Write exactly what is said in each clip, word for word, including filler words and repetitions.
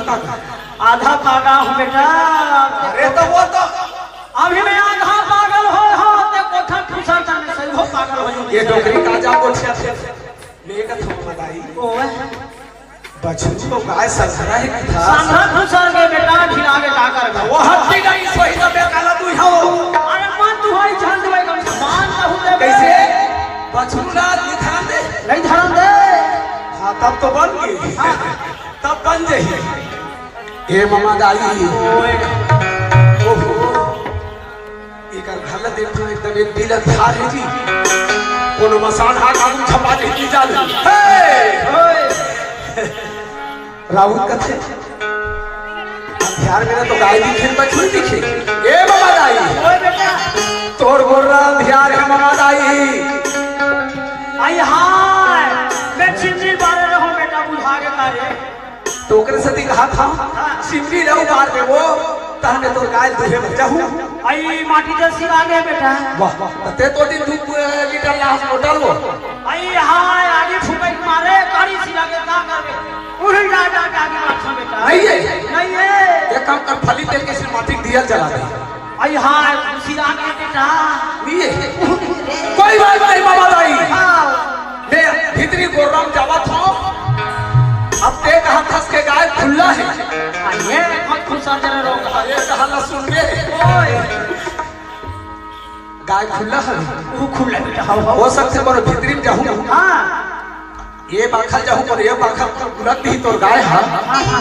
आधा पागा हूँ बेटा। अरे तो वो तो अभी मैं आधा पागल हो, हो ते कोठा खुसर तन में सही हो पागल हो ये। डोकरी का जा कोठिया से। मैं का थोड़ा बताई। ओए। बछरू तो गाय संघरा है कि था? संघरा खुसर के बेटा ढिला के का कर वो हत्ती नहीं सोई तो मैं काला तू हो। अरे मन तू होई झंड होई कम से मान कहू दे। कैसे? बछरू ना निधान दे। नहीं धरन दे। हाँ, तब तो बन गई। हाँ। तब बन जाही। ए ममा दाई। ओए। ओहो। एकर घर ला देखो, एकदम एक बिल अंधार है जी। कोनो मसान हा काबू छपा दे की जान। हे! ओए। राउत कथे। अंधियार में ना तो गाय दिखे, बछरू दिखे। ए ममा दाई। ओए बेटा। तोर गोर्रा अंधियार है ममा दाई। आई हाय। मैं चिमनी बारे रहो बेटा, बुझा के तारे। तो ओकरे सेती कहा था, हाँ। सिमरी रहू बार में वो, तहने तोर गाय दूहे बर जाहू। आई माटी दे सिरा गे बेटा। वाह, वाह। ते तो दिन दू, अ, लीटर लास मोटर वो। आई हाय, आगी फुकई मारे, गाड़ी सिरा के का करबे? उही जा, जा के आगी मारथा बेटा। नहीं है। नहीं है। एक काम कर, फली तेल के सिर माटी दिया जला दे। आई हाय, खुशी रात के बेटा। नहीं है। कोई बात नहीं, बाबा दाई। हाँ। मैं भीतरी गोरम जावत हूँ। अब ते कहा थस के गाय खुल्ला है। आ, ये मत खुसा जरा रोक। अरे, कहा ना सुन बे। ओए। गाय खुल्ला है। वो खुल्ला बेटा, हाँ, हाँ। हो सकथे कोनो भीतरी में जाहूँ। हाँ। ये बाखल जाहूँ, पर ये बाखल तो बुलत भी तोर गाय हा।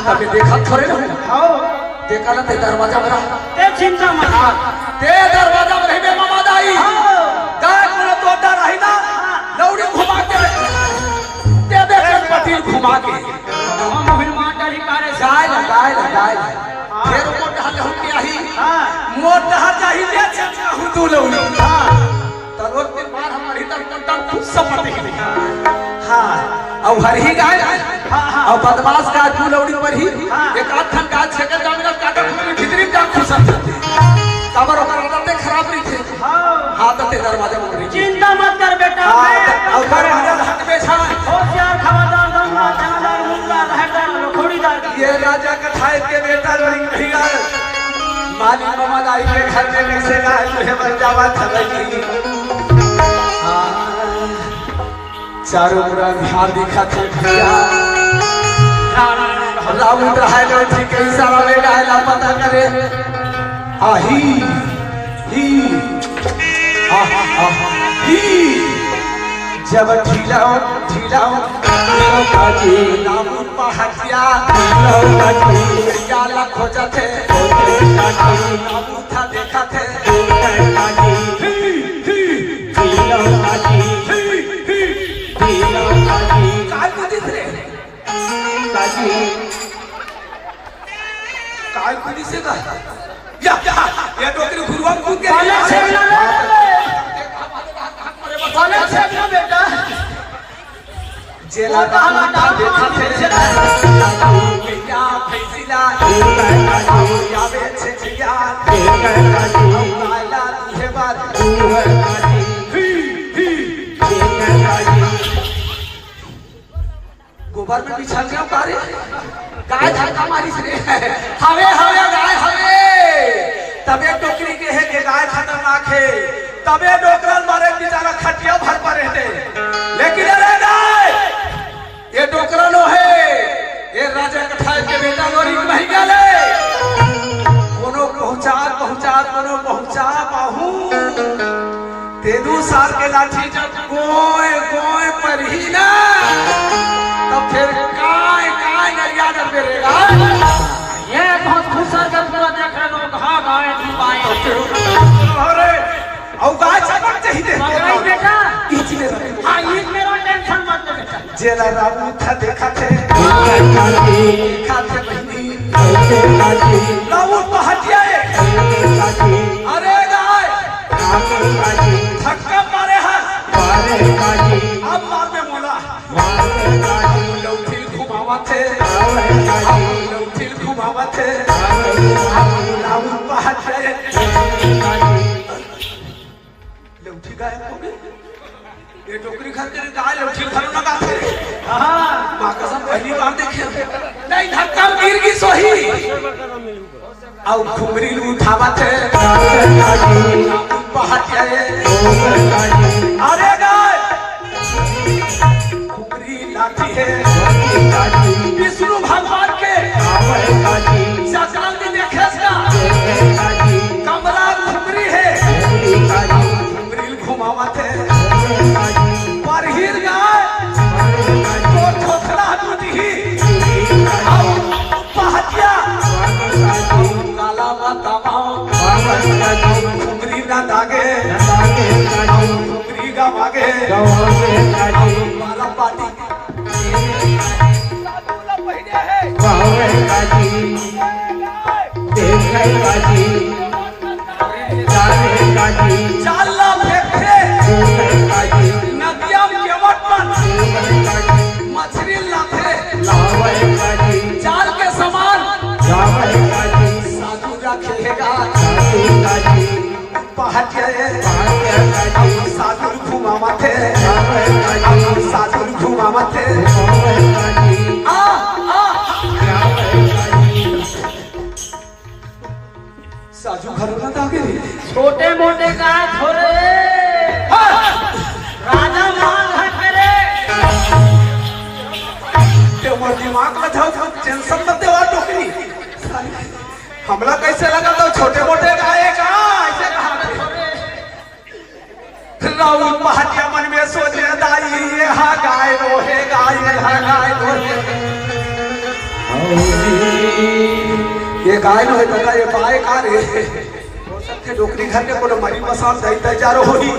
तब ये देखत थोड़े रहूँ। हाँ। ते काला ते दरवाजा भरा। ते चिंता मत कर। ते दरवाजा भरा, बे मामा दाई। हाँ। गाय कोनो तो डर रही ना। लौड़ी घुमा के। ते देख पति घुमा के। हम फिर मार डाली कारे से। गाय ना, गाय ना, गाय ना। हाँ। फिर मोट हल हो गया ही। हाँ। मोट हल जाही ले चल हूँ तू लौड़ी। हाँ। तरोर के मार हमारी तन तन तन खुद समझ नहीं। हाँ, अउ हर ही गाय, हाँ, हाँ। अउ बदमाश गाय तू लौड़ी पर ही, हाँ। एक आध ठन गाय छेके जामिना काटा फूल भीतरी में जाम खुश समझते। काबर ओकर आदत खराब रही थे। हाँ। हाँ, तो ते दरवाजा बंद रही। चिंता मत कर बेटा, हाँ, मैं तो अउ घर घर में हट में छा। होशियार, खबरदार, दमदार, चनादार, मुंगदार, रहदार, लखोड़ीदार। ये राजा कथाए के बेटा लोरी कही गाय। मालिक ममा दाई के घर में कैसे गाय तुहे बन जावा था बनी। हाँ। चारों ओर अंधियार दिखत हे भैया। राउत रहय लो ठीक है, इशारा ले गाय ला पता करे। आही, ही, आह, आह, ही। जब ढीला, ढीला, ढीला बाजी, राउत पहाटिया, ढीला बाजी, या ला खोजत हे, खोजत हे, राउत था देखत हे। ही, ही। काय कुदिस रे? काय कुदिस हे का? या, या, या डोकरी घुरुवा में कूद के पलक से मिला रे। पलक से मिला बेटा। जेला वो कहाँ राउत था देखा थे। या भैंसिला, या बेचे जिया, लाला तुहे बार। ही, ही। गोबर में बिछल गया का रे? गाय धक्का मारिस रे। हवे, हवे, गाय हवे। तबे डोकरी के हे के गाय खतरनाक हे। तबे डोकरन मारे बेचारा खटिया भर पर रहते। लेकिन अरे गाय, ये डोकरा नो हे, ये राजा कथाए के बेटा लोरी के महिया ले। कोनो पहुंचा, पहुंचा, कोनो पहुंचा पाहू। ते दू साल के लाठी जब गोय, गोय पर ही ना, तब फिर काय, काय नरिया डर बेरेगा। ये बहुत खुसर के पूरा देख रहे लोग, हाँ, गाय भी पाए। अरे, अउ गाय चमक चाहिए। पकड़ाई बेटा। ईच में रहे। हाँ, ईच में रहो, टेंशन मत ले बेटा। जेला राउत था देखा थे। देखा थे बहिनी। राउत पहाटिया है। अरे गाय। धक्का मारे है। अब मार में मोला। लौठी घुमावा थे। लौठी घुमावा थे। राउत पहाटिया है। लौठी गायब हो गई। ये डोकरी घर के गाय ल ठीक घलो न गाथे। हाँ। माँ कसम, पहली बार देखे। नहीं, धक्का गिर गिस होही। अउ घुघरी ल उठावत हे। पहाटिया हे। अरे गाय। घुघरी लाठी हे। विष्णु भगवान के। सकल में देखेस का। कमरा घुघरी हे। घुघरी घुमावत हे। परहिर गाय। तोर खोखला दूध ही। अउ पहटिया। काला बतावा। घुघरी ना दागे। घुघरी गवागे। बारा पाटी। चाल ला फेंकथे। नदिया में केवट मन। मछरी लाथे। चाल के समान। साधु रखेगा। पहाटिया हे। साधु घुमावत हे। साधु घुमावत हे। आ, आ। साजू घलो ना दागे रे। छोटे मोटे गाय थोरे। हाँ। राजा मान है तेरे। ते मोर दिमाग में जाओ, tension मत देवा डोकरी। हमला कैसे लगा तो छोटे मोटे गाय का, ऐसे कहा थे। राउत पहाटिया मन में सोचे दाई, ये हा गाय नो हे, गाय, ये हा गाय नो हे। ये गाय नो हे, दादा, ये पाय का रे? हो सकथे डोकरी घर के कोनो मरी मसान दाई दाई जा रहो ही।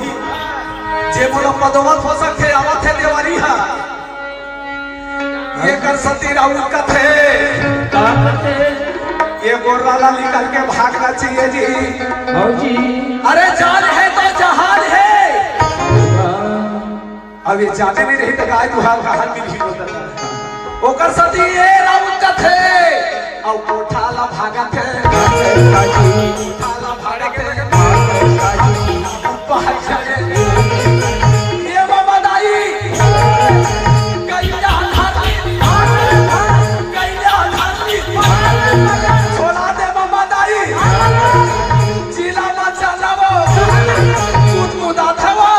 जे मोला पदोवत हो सकथे, आवत हे देवारी हा। एकर सती राउत कथे। का कथे? ये गोर्रा ला निकल के भागना चाहिए जी। भौजी। अरे जान है तो जहान है। अब ये जाने नहीं रही तो गाय तुहार कहान मिलही बोलता। ओकर सती ये राउत कथे। अउ कोठा ला भागत हे। कोठा ला भागत हे। ये ममा दाई, गैया धरती, गैया धरती, छोड़ा दे ममा दाई, जिला बचा लबो, गुदगुदा थवो,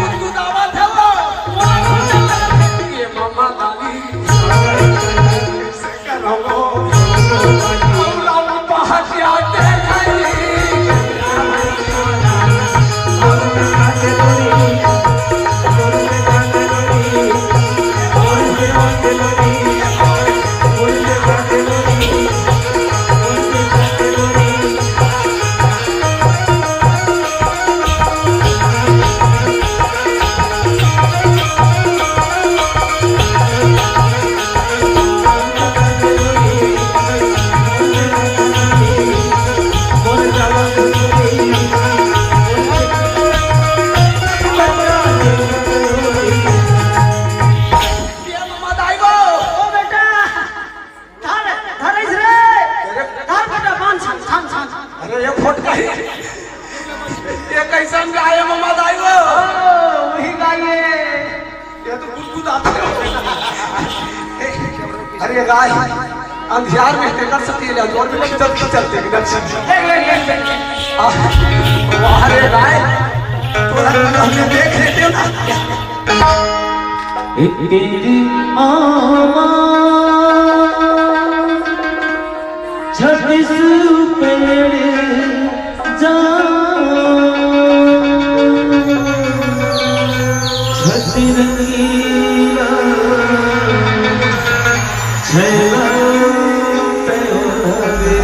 गुदगुदावा थवो, ये ममा दाई। धर, धर इस रे। धर बेटा, बांध, छान, छान, छान। अरे ये फटका ही। ये कैसन गाय हे ममा दाई वो? ओ, वही गाय हे। ये तो गुदगुदाथे हो। अरे गाय, अंधियार में तेकर सती ले, जोर में खींचल, खींचल, तेकर सती। देख, देख, देख, देख। आह, वाह रे गाय, तोरा तो हमने देख लेते ना। ए तेरी मामा छत्तीस पेड़ जा, छतरंगीला छैला पैदा रे।